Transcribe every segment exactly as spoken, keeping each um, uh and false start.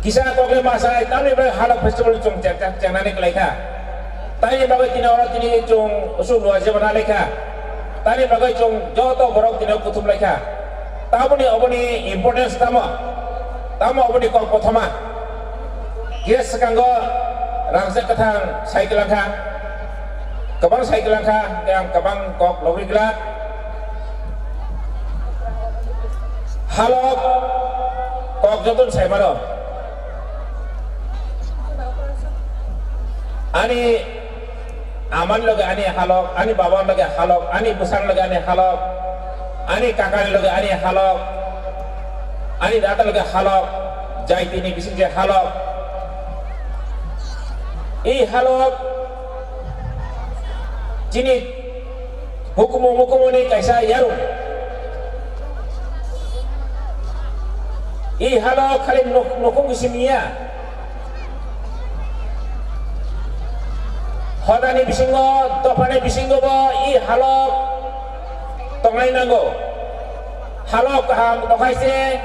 Kisa kokle masai, tamni bagwi Halok festival chwng cheng-, cheng-, chengnani kwlaikha. Tamni bagwi tini oro tini chwng usuk lua jeba nalaikha. Tamni bagwi chwng joto borok tini kuthum laikha. Tamoni oboni importance tamo? Tamo oboni kok kothoma? Kisa swkango rangchak kwthang cycle langkha. Kwbang cycle langkha, hwnkhe ang kwbang kok logwi glak. Halok kok jotono sai mano. Ani aman loge ani halok, ani baban loge halok, ani bwsang loge ani halok, ani kakani loge ani halok, ani dada loge halok, jaitini bising je halok. I halok chini hukumu mukumuni kaisa yarung. I halo khali nuk-, nukung simi ya. Hodani bisingo, dophani bisingo bo i halo tongnai nango. Halo kaham tongkhaise,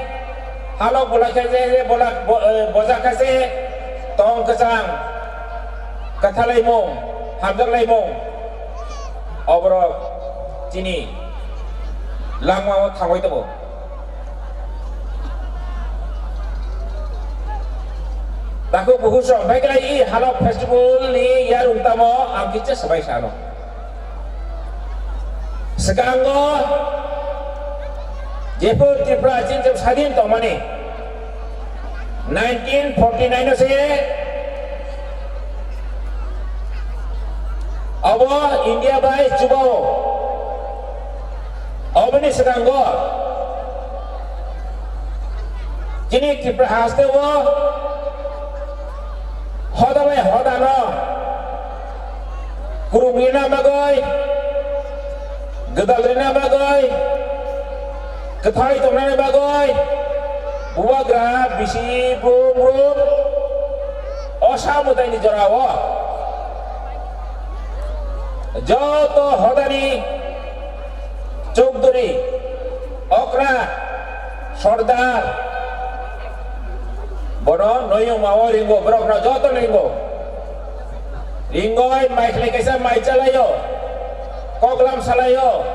halo bolai khaise, bola-, bo-, eh, bojak khaise, tong kwchang, kathalaimung, hamjaklaimung. Oborok chini langmao thangwi tongo. Takhuk bukhuk song bai khlai i Halok festival ni yarung tamo ang kisa swbai sano. Swkango jephru Tripura chini je sadin tongmani, nineteen forty nine o se abo India bai chubao. Oboni swkango chini Tripura haste o hoda bai hodano kwrwng rina bagwi, gwdal rina bagwi, kwthai tongnani bagwi bubagra bisi brum brum osa mwtaini jorao joto hodani chowdhury, okra, sordar, bono noyung mao ringo, borokno joto ringo. Ringoi mai khlai kaisa mai chalaio, koklam salaio,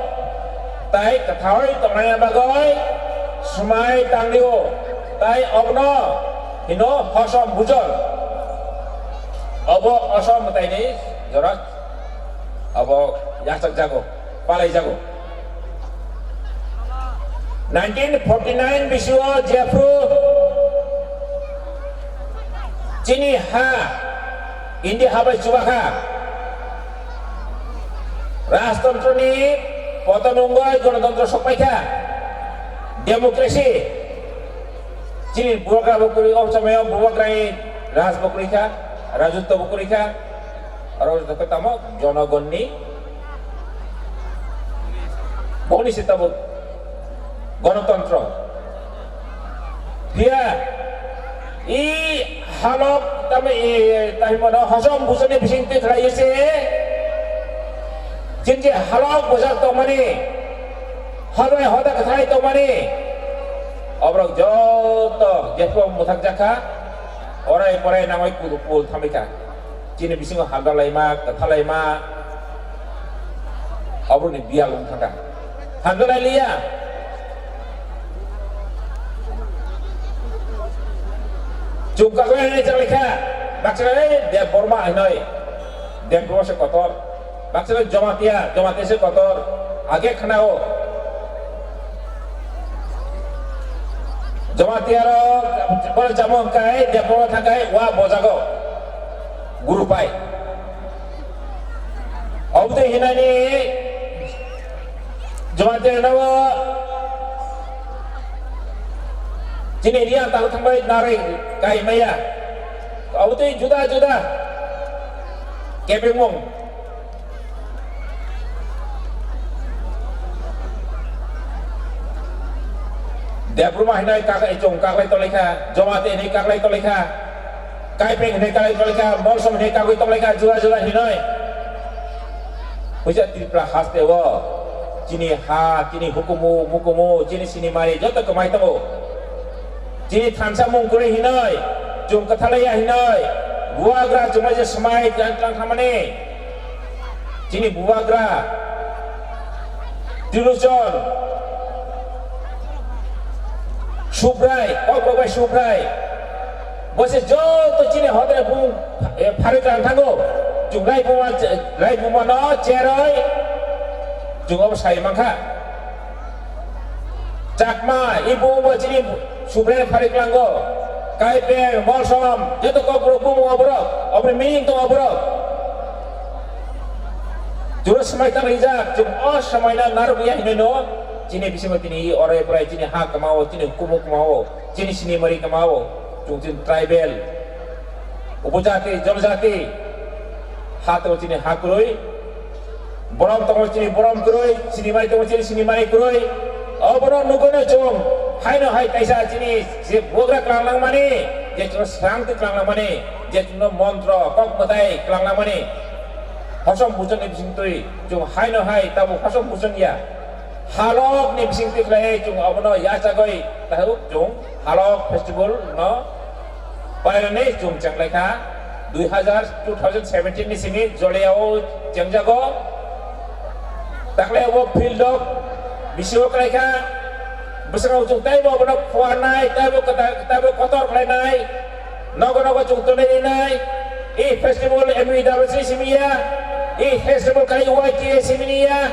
tai kwthai tongnaina bagwi swmai tangrio, tai obno hino hosom bujol. Obo osom mwtaini jora obo yachak jago, palai jago. Nineteen forty nine bisio jephru chini ha, India ha bai chubakha, rajtantroni poton wngwi gonotontro sokpaikha, democracy. Chini bubagra bo kwrwi, o somoi o bubagrani raj bo kwrwi kha, rajotw bo kwrwi kha, oro joto khe tamo jonogonni boni se tabuk gonotontro. Phiya i halok tamo i tahimano hosom busoni bising twi khlai se chini je halok bujak tongmani, hodai hoda kwthai tongmani, oborok joto jephru mwthakjakha, orai porai nangwi kul kul thamikha. Chini bisingo hamjalaima, kwthalaima, oborokni biyal wng thangkha. Hamjalai liya. Chwng kaklai hinwi chalaikha, baksa, "Ei, Deb Borma," hinwi. Deb Borma se kotor. Baksa, "Jomatia, Jomatia se kotor." Age khnao. Jomatia rok, bono chamung kai, Deb Borma thangkai, wa bojago. Guru pai. Obtwi hinani Jomatia no chini riya tahu thangbai narwi kai maya. Obtwi juda juda kebengmung. Debbarma hinai kak-, chwng kaklai tonglaikha, Jomati hinai kaklai tonglaikha, Kaipeng hinai kaklai tonglaikha, Molsom hinai kagwi tonglaikha, juda juda hinoi. Puisa Tripura haste o chini ha, chini hukumu, mukumu, chini sinimari joto kwmai tongo. Chini thansa mung kwrwi hinoi. Chwng kwthalaiya hinoi, bubagra chwngno je swmai tlang tlang thamani, chini bubagra Trilochon Subrai, kok bai Subrai, bo se joto chini hotel bung, eh, pharwi tlang thango, chwng lai buma, lai buma no cheroi, chwng obo sai mankha. Chakma, i bung bo chini Subrai pharwi tlango. Kaipeng, Molsom, joto kokborok bung oborok, oboni meaning to oborok. Juro swmai tang rijak, chwng o swmai na narwk ya hinoi no, chini bisingo tini i orai prai chini ha kwmao, chini kumu kwmao, chini sinimari kwmao, chwng chini tribal, upojati, jonojati, ha to chini ha kwrwi, borom tongo chini borom kwrwi, sinimari tongo chini sinimari kwrwi. Obono nugwino chwng haino hai kaisa chini je bubagra tlang langmani, je chwngno swrang twi tlang langmani, je chwngno montro kok mwtai tlang langmani, hosom buchon ni bisingtwi chwng haino hai tabuk hosom buchon ya. Halok ni bisingtwi khlai chwng obono yachagwi tahu chwng Halok festival no painani chwng chenglaikha. Dui hazar, two thousand seventeen ni simi Joliao chengjago. Takle obo field o bisingo khlaikha. Bwskango chwng taibo obono phuarnai, taibo kwta-, taibo kotor khlainai. Nogo nogo chwng tonwi rinai. I festival M E W C simi ya. I festival kai Y T A simi ya.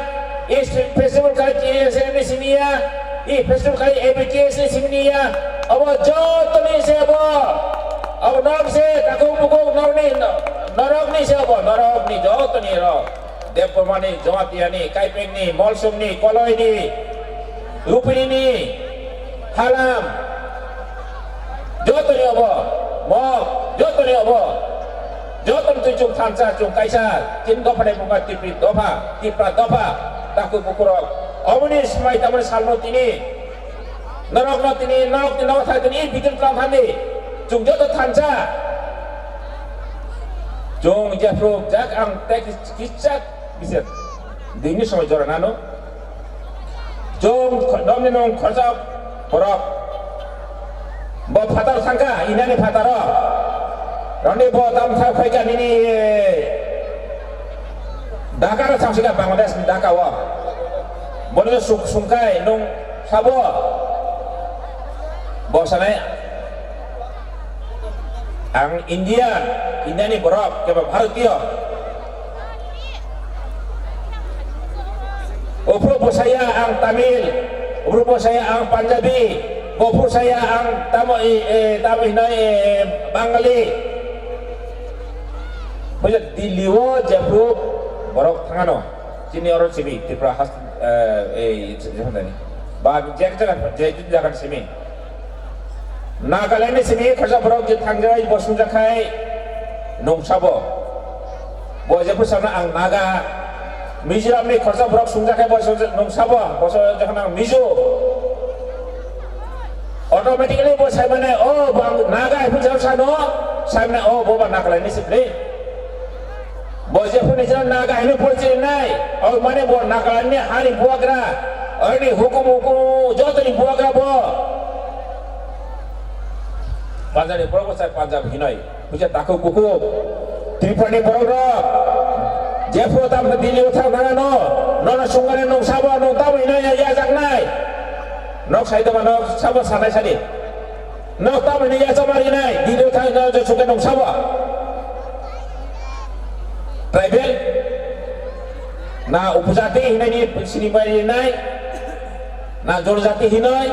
I festival kai T S M ni simi ya. I festival kai A B T S ni simi ya. Abo joto ni se abo. Abo nok se kakung bukung nok ni, norok ni se abo. Norok ni joto ni rok. Debbarma ni, Jamatia ni, Kaipeng ni, Molsom ni, Koloi ni, Rupini ni, Halam, joto ni obo, Mok, joto ni obo, joto ni twi chwng thansa, chwng kaisa, chini dopha ni buka Tipri dopha, Tipra dopha, takhuk bukhurok, oboni swmai tamoni salno tini, norok no tini, norok ni nogo thang tini, bidin tlang thani, chwng joto thansa, chwng jephru jak ang tei kisa, Bisek, dini somoi jora nano. Chwng kho-, nomni nung khorsa borok. Bo phatar thangkha, inani phataro. Roni bo tam thang phaikha nini, eh, Dhaka ro thang sika Bangladesh ni Dhaka o. Bono suk sungkai nung sabo. Bo sanai. Ang Indian, Indiani borok, kebo Bharatiyo. Uphuru bwsaya ang Tamil, uphuru bwsaya ang Punjabi, uphuru saya ang tamo, eh, eh, tamo hinoi, eh, Bangali. Buja Delhi o jephuru borok thangano, chini oro sibi Tripura has, eh, eh, ba je jaga, je jaga simi. Nagaland ni simi khorsa borok je thangjai bo sungjakhai nungsabo. Bo je phusana ang Naga, Mizoram ni khorsa borok sungjakhai bo sungja-, nungsabo, bo so-, jokhon ang Mizo. Automatically bo sai mane, "Oh, bo ang Naga," hai phunsa sano, sai mane, "Oh, bo ba Nagaland ni sibli." Bo jephru ni jora Naga hino porichoi nai, o mane bo Nagaland ni hani bubagra, ani hukum hukum joto ni bubagra bo. Punjab ni borok bo sai Punjab hinoi, puja takhuk bukhuk. Tripura ni borok rok, jephru tam Delhi o thang nang ano, nono sungani nung sabo nung tamo hinoi ya, ya jak nai. Nok sai toma nok sabo sanai sadi. Nok tamo hinoi ya chama rinai, Delhi o thang no je sungke nung sabo. Tribal, na upojati hinai ni sini bai rinai, na jonojati hinai,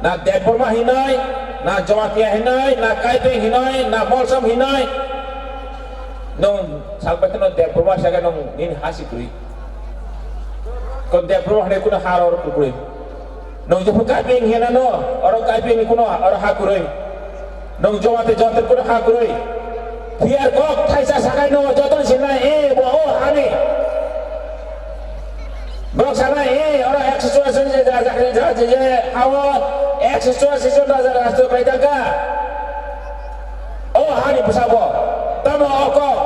na Debbarma hinai, na Jamatia hinai, na Kaipeng hinai, na Molsom hinai. Nung salpai kheno Debbarma saka nung nini hasi kwrwi. Kon Debbarma hinai kuno har or kwrwi. Nung jephru Kaipeng hinano, oro Kaipeng ni kuno oro ha kwrwi. Nung Jamatia Jamatia kuno ha kwrwi. Phiya kok thaisa sakai no joto sinai, eh, bo o hani. Borok sanai, eh, oro ekso churashi je, je, je, je, je, hao ekso churashi jon raja rajyo khlai tangkha. O hani bwsabo, tamo o kok,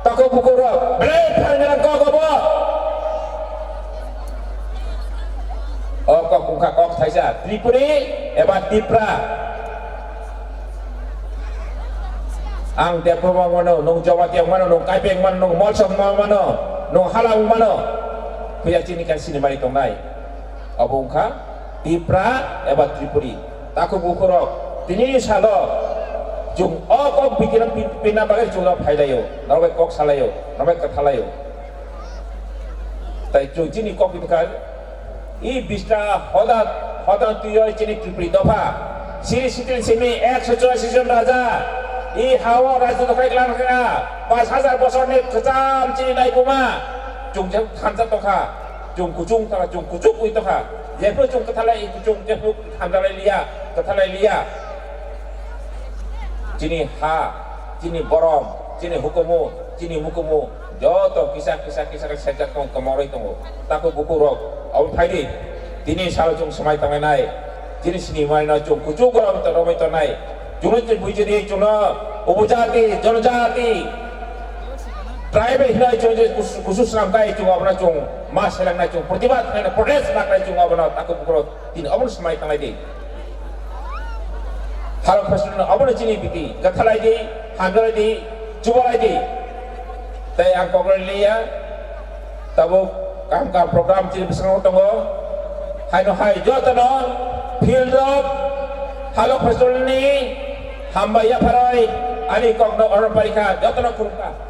takhuk bukhuk rok, belai phan gwnang kok obo. O kok wngkha kok thaisa, Tripuri eba Tipra. Ang Debbarma mano, nung Jamatia mano, nung Kaipeng mano, nung Molsom mano, nung Halang mano. Puya chini kan sinimani tongnai. Abo wngkha Tipra eba Tripuri. Takhuk bukhurok, tini salo chwng o kok bikirang pi-, pina bagwi chwngno phailaio, norok bai kok salaio, norok bai kwthalaio. Tai chwng chini kok bikha, i bista hoda, hoda tuyo chini Tripuri dopha. Siri sitil simi ekso churasi jon raja, i hao raja dokhai klang kha, pas hajar bosorni kwcham chini naikuma, chwng je thansa tokha. Chwng kuchung tokha, chwng kuchuk ui tokha. Jephru chwng kwthalai kuchung, jephru hamjalai liya, kwthalai liya. Chini ha, chini borom, chini hukumu, chini mukumu, joto kisa, kisa, kisa khe sekjak tong, komoroi tongo. Takhuk bukhurok, abo phaidi. Tini salo chwng swmai tonglainai. Chini sinimani no chwng kuchuk borom to romoi tongnai. Chwngno chwng buijadi, chwngno upojati, jonojati, tribe hinwi chwng je kus-, kusu swnam kai chwng abono chwng ma selangnai chwng protibad khlainai protest ma khlai chwng abono takhuk bukhurok tini obono swmai tanglai di. Halo President obono chini biti kwthalai di, hamjalai di, chubalai di. Tei ang kok rwliya tabuk kaham kaham program chini bwskango tongo. Haino hai jotono field rok Halo President ni hambai yapharwi ani kokno orong parikha jotono khulumkha.